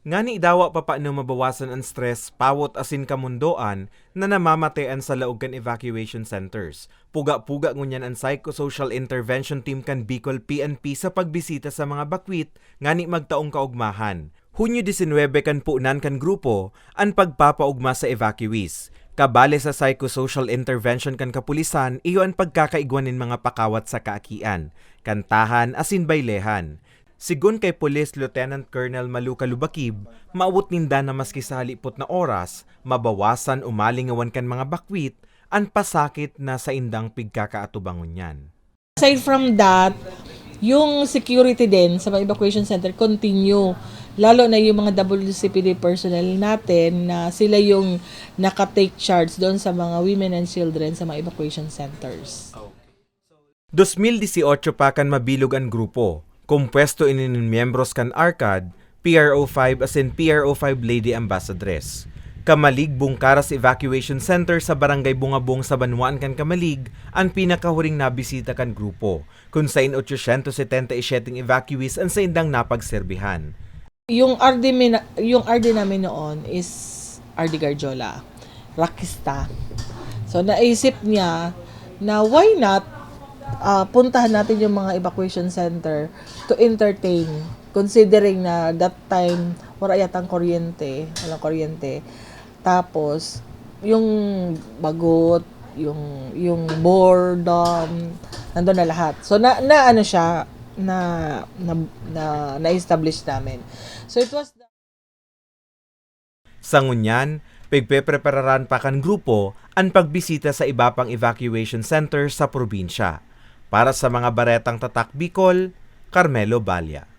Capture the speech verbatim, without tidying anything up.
Ngani dawa papano mabawasan an stress, pawot asin kamundoan na namamatean sa laog kan evacuation centers. Puga-puga ngunyan an Psychosocial Intervention Team kan Bicol P N P sa pagbisita sa mga bakwit ngani magtaong kaogmahan. Hunyo disinwebe kan punan kan grupo an pagpapaogma sa evacuees. Kabale sa psychosocial intervention kan kapulisan iyo an pagkakaigwa nin mga pakawat sa kaakian, kantahan asin baylehan. Sigon kay Police Lieutenant Colonel Maluka Lubakib, maawot ninda na maski sa halipot na oras, mabawasan o malingawan kan mga bakwit an pasakit na saindang pigkakaatubangon niyan. Aside from that, yung security din sa mga evacuation center continue. Lalo na yung mga W C P D personnel natin na sila yung naka-take charge doon sa mga women and children sa mga evacuation centers. Dos mil dieciocho pa kan mabilog an grupo. Kompuesto ini nin miyembros kan ARCAD, P R O five asin P R O five Lady Ambassadress. Kamalig Bungkaras Evacuation Center sa Barangay Bungabong sa banwaan kan Kamalig an pinakahuring nabisita kan grupo, kun sain otsocientos setenta y siyete evacuees an saindang napagserbihan. Yung R D, mina- yung R D namin noon is R D Garjola, rockista. So naisip niya na why not ah, puntahan natin yung mga evacuation center to entertain, considering na that time wala yatang kuryente, walang kuryente. Tapos yung bagot, yung yung boredom, nandun na lahat. So na, na ano siya, na na, na, na-establish namin. So it was Sa ngunyan, pigpeprepararan pa kan grupo an pagbisita sa iba pang evacuation center sa probinsya. Para sa mga Baretang Tatak Bicol, Carmelo Balla.